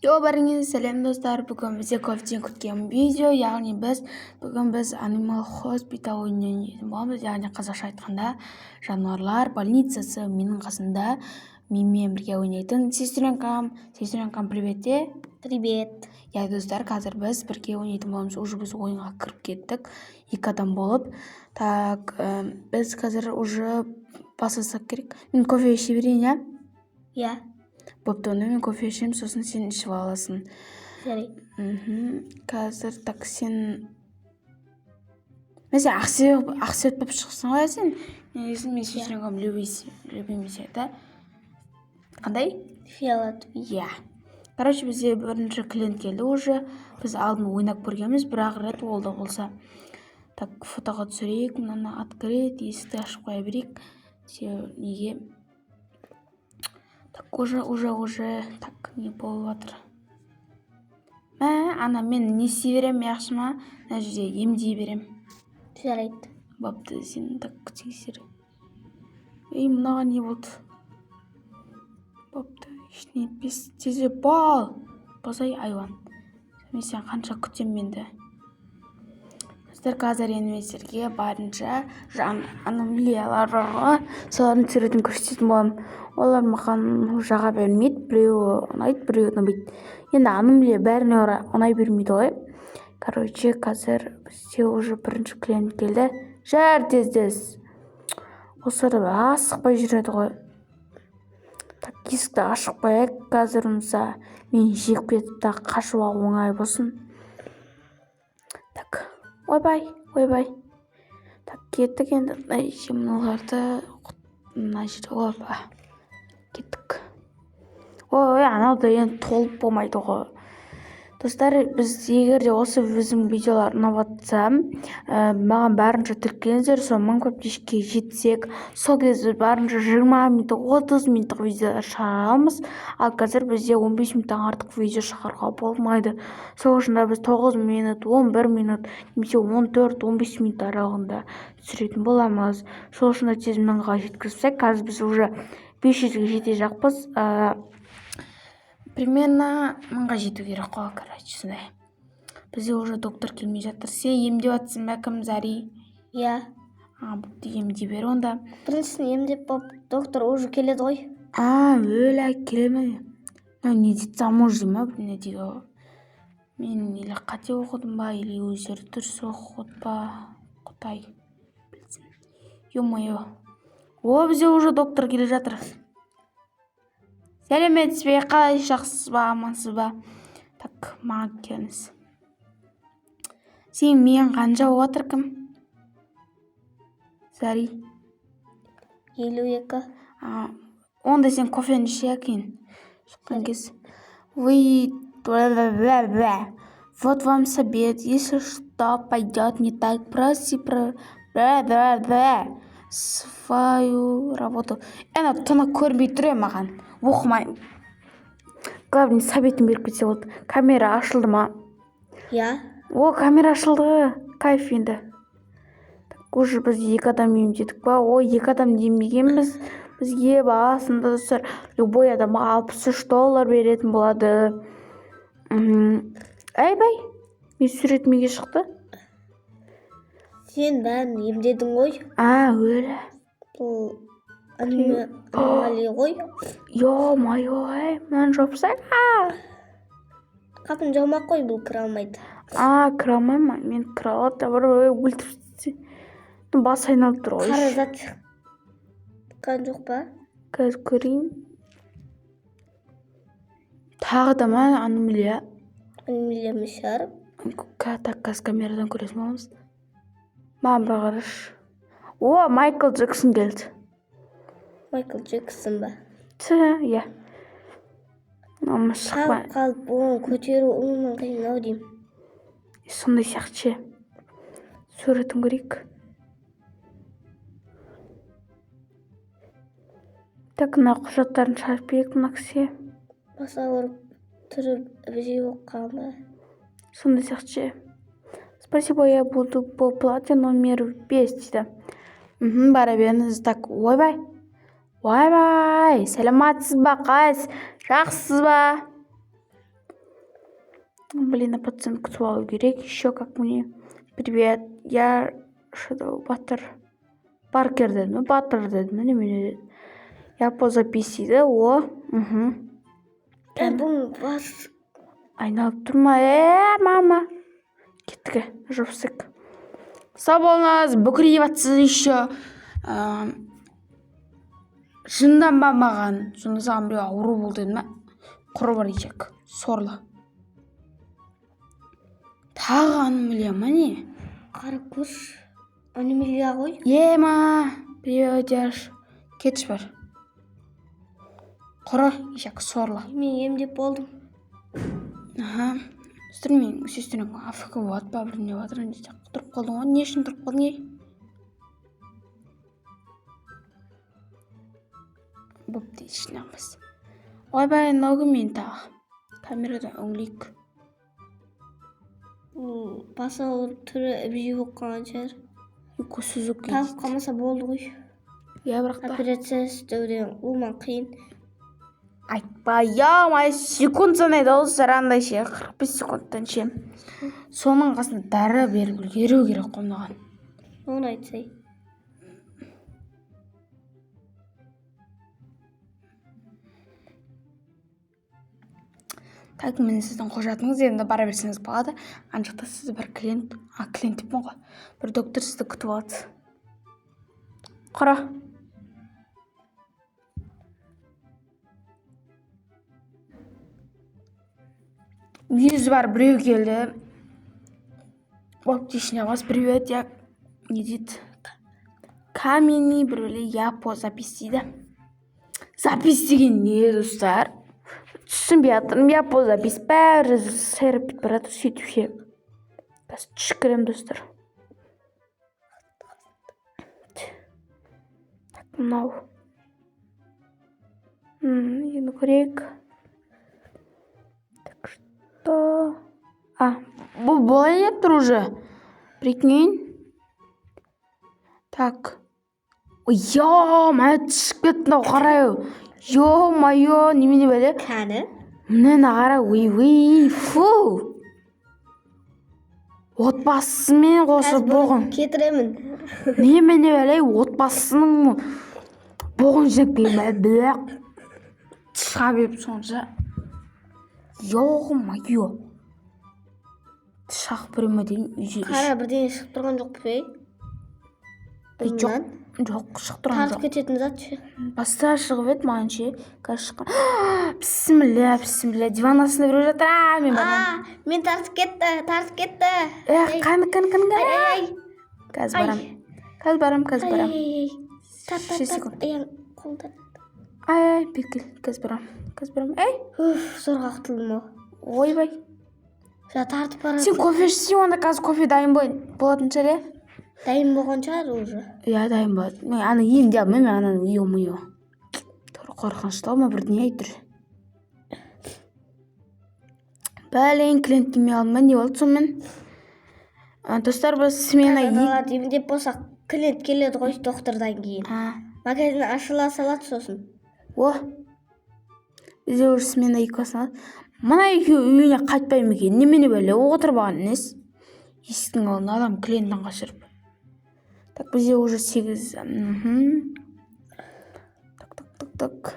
Йо, бәріңе сәлем, достар! Бүгін бізде көптен күткен видео, яғни бүгін біз Animal Hospital ойынын ойнайтын боламыз, яғни қазақша айтқанда, жануарлар больницасы. Менің қасымда менімен бірге ойнайтын сестренкам. Сестренкам, привет! Привет. Иә, достар, қазір біз бірге ойнайтын боламыз. Уже біз ойынға кіріп кеттік екі адам болып. Так, біз қазір уже бастасақ керек. Мен кофе іше берейін, иә? Иә. Бопты, онда мен кофе ішемін, сосын сен ішіп аласың. Жарайды. Қазір, так, сен мен ақсүйек болып шықсың ғой сен негізі. Мен сестренкам любимый цветі қандай? Фиолетовый. Иә. Короче, бізде бірінші клиент келді уже. Біз алдын ойнап көргенбіз бір ақ рет, ол да болса. Так, фотоға түсірейік мынаны. Открыть, есікті ашып қоя берейік. Неге? Так, уже, уже, уже. Так, не болып жатыр? Мә, ана, мен не істей беремін, яқшы ма? Мына жерде емдей беремін. Жарайды. Бопты, сен, так, тексер. Ей, мынаған не болды? Бопты, ештеңе етпес. Тезірек бол, болсай, айуан. Мен сені қанша күтемін енді? Достар, қазір енді мен сіздерге барынша жан аномалиялар бар ғой, солардың суретін көрсететін боламын. Олар маған жаға бермейді, біреуі ұнайды, біреуі ұнамайды. Енді аномалия бәріне ұнай бермейді ғой. Короче, қазір бізде уже бірінші клиент келді. Жүр, тез, тез! Осылар асықпай жүреді ғой. Так, есікті ашып қояйық. Қазір болмаса мен жеп кетіп, тағы қашуға оңай болсын. Так, ойбай, ойбай! Так, кеттік енді. Мына жерде мыналарды, мына жерде, опа, кеттік. Ой, анау да енді толып болмайды ғой. Достар, біз егер де осы біздің видеолар ұнап жатса, маған барынша тіркеліңіздер. Сол 1000 подписчикке жетсек, сол кезде біз барынша 20 минуттық, 30 минуттық видеолар шығара аламыз. Ал қазір бізде 15 минуттан артық видео шығаруға болмайды. Сол үшін де біз 9 минут, 11 минут немесе 14, 15 минут аралығында түсіретін боламыз. Сол үшін де тез 1000-ға жеткізсек. Қазір біз уже 500-ге жете жақпыз, примерно 1000-ға жету керек қой. Короче, сондай. Бізде уже доктор келмей жатыр. Сен емдеп жатсың ба, кім, Зари? Иә. А, бопты, емдей бер онда. Біріншісін емдеп болып, доктор уже келеді ғой. А, өлә, келе ме? Мынау не дейді, замуж дей ма, не дейді ғой? Мен или қате оқыдым ба, или өздері дұрыс оқыды па, құдай білсін. Ё-моё, о, бізде уже доктор келе жатыр. Сәлеметсіз бе, қалайсыз, жақсысыз ба, амансыз ба? Так, маған келіңіз. Сенің миың қанша болып жатыр, кім, Зари? 52. А, онда сен кофені іш, иә, кейін шыққан кез. Вы, вот вам совет: если что пойдет не так, проси про свою работу. Ана тұнық көрінбей тұр, е, маған оқымай. Главный, советін беріп кетсе болды. Камера ашылды ма? Иә. О, камера ашылды, кайф. Енді, так, уже біз екі адам емдедік па? Ой, екі адам емдегенбіз. Бізге басында, достар, любой адамға 63 доллар беретін болады. Әйбай, мен суретім неге шықты? Сен бәрін емдедің ғой. А, өлі. Бұл аномалия ғой. Ё-моё, ей, мынаны жауып. Қапыны жаумай ақ қой, бұл кіре алмайды. А, кіре алмай ма? Мен кіре алады да, бір өлтіріп, басы айналып тұр ғой. Қара зат шыққан жоқ па? Қазір көрейін. Тағы да ма аномалия? Аномалия емес шығар. Так, қазір камерадан көресің боламыз. Маған бір қарашы. О, Майкл Джексон келді. Майкл Джексон ба? Ті, иә. Мына шықпа. Қалып қалып, оны көтеру оның қиын ау деймін. Сондай сияқты ше. Суретін көрейік. Так, мына құжаттарын шығарып берейік мына кісіге. Басы ауырып, түрі бірдей болып қалған ба? Сондай сияқты ше. «Спасибо, я буду по плате номер 5», — дейді. Бара беріңіз. Так, ойбай, ойбай! Сәлеметсіз ба, қалайсыз, жақсысыз ба? Блин, пациент күтіп алу керек. Еще как мне. Привет, я Shadow Батыр. Паркер деді ме, Батыр деді ме, немене деді. Я по записи дейді. О, мхм. Бұның бас. Айналып тұр ма? Е, мама. Кеттік, жопсық. Сау болыңыз, бүкірейіп жатсыз еще. Жынданба маған. Сонда саған біреу ауру болды деді ме? Құры бар ешек, сорлы. Тағы аномалия ма, не? Қарап көрші. Аномалия ғой. Ема, привет, Яш. Кетші бар. Құры, ешек, сорлы. Мен емдеп болдым. Аха. Достар, мен сестренкам АФК болады па, бірдеңе деп жатыр. Ана жерде тұрып қалдың ғой. Не үшін тұрып қалдың, ей? Бопты, ішіне алмас. Ойбай, мынау кім енді тағы? Камерадан үңілейік. Бұл басы ауырып, түрі ібжи болып қалған шығар. Көзсіз. Талып қалмаса болды ғой. Иә, бірақ та. Операция істеу деген оңай, қиын. Айтпай, ай, секунд санайды ғой достар, андай ше, 45 секундтан ше. Соның қасына дәрі беріп үлгеру керек қой мынаған. Оны айтсай. Так, міне сіздің құжатыңыз, енді бара берсеңіз болады. Ана жақта сізді бір клиент, а, клиент деппін ғой, бір доктор сізді күтіп алады. Құра. Жүз бар біреу келді. Бопты, ішіне бас. Привет, я не дейді? Каменный бір бәле, я по запись дейді. Запись деген не, достар? Түсінбей жатырмын. Я по запись, бәрі сайрап кетіп бара жатыр сөйтіп ше. Қазір түшкіремін, достар. Так, мынау. Енді көрейік. Так что? А, бұл болайын деп тұр уже. Прикинь. Так. Ё-моё, түсіп кетті мынау, қарай. Ё-моё, немене бәле? Кәні. Мынаны қара, уй, уй, фу. Отбасысымен қосып Қазір бұны боғын. кетіремін. Немене бәле, отбасысының боғын жеп келген бәле. Шыға беріп сонша. Ё-моё. Шақ біреу ме деймін, үйде. Қара, бірдеңе шығып тұрған жоқ па, ей? Ей, жоқ, Бұннан жоқ, шығып тұрған тартып жоқ. кететін зат ше. Баста шығып еді маған ше. Қазір шыққан. Бісміллә, бісміллә. Диван астында біреу жатыр. А, мен барамын. А, мен тартып кетті, тартып кетті. Эх, қане, қане, қане, Ай, қане. ай, ай. Қазір Ай. барам. Қазір барам, қазір Ай, барам. ай, ай. Тарт, тарт, Шесть тарт. секунд. Аяғым, қолым тарт. Ай, ай, бері кел. Қазір барам. Қазір барам. Ей, Уф, зорға құтылдым ау. Ойбай. Жа, тартып бара. Сен кофе ішсең, онда қазір кофе дайын болатын шығар, иә? Дайын болған шығар уже. Иә, дайын болады. Мен ана емдей алмаймын, мен ананы, ё-моё. Түрі қорқынышты ма, бірдеңе айтып тұр. Бәлен, клиент келмей қалды ма, не болды сонымен? А, достар, біз смена Қазір екі. аналарды емдеп болсақ, клиент келеді ғой доктордан кейін. А, Магазин ашыла салады сосын. О, бізде уже смена екі басталады. Мына екеуі үйіне қайтпай ма екен? Немене бәле, отырып алған несі? Есіктің алдында адам клиенттен қашырып. Так, бізде уже 8. Мхм. Так, так, так, так.